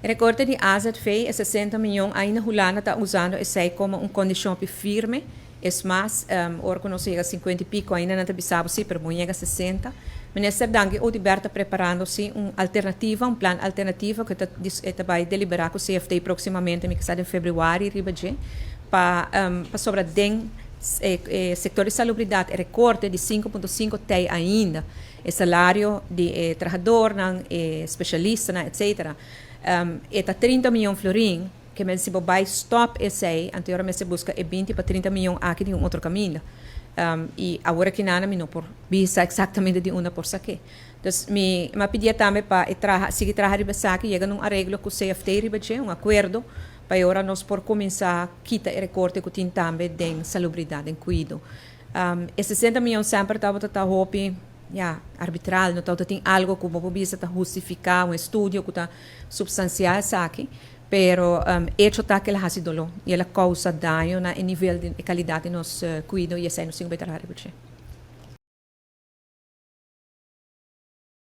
Recorte di AZV e 60 miyon, ainda Hulanda ta usando esey como un condicion firme. Es mas, ora cu nos yega 50 y pico, ainda nan ta bisa si, pero bo yega 60. Minister Dangui Oduber ta preparando si un alternativa, un plan alternativo cu ta bay delibera cu CFT proximamente, mi den februari, riba dje, pa sobre den sector di salubridad e recorte di 5.5 te ainda e salario di trahador, specialista, etc. E ta 30 miyon florin, kiermen si bay stop esey, anto mester busca e 20 pa 30 miyon aki di un otro caminda. Y awor aki nada mi no por bisa exactamente di unda por saca. Dus mi a pidi tambe pa traha, sigui traha riba esaki, yega na un areglo cu CFT riba dje, un acuerdo, pa awor nos por cuminsa kita e recorte cu tin tambe den salubridad, den cuido. E 60 miyon semper tabata ta hopi, ja, arbitral, no tabata tin algo cu bo bisa ta hustifica un estudio cu ta substancia esaki, pero hecho ta cu el a haci dolo y el a causa daño na nivel di calidad di nos cuido y esey nos tin cu traha riba.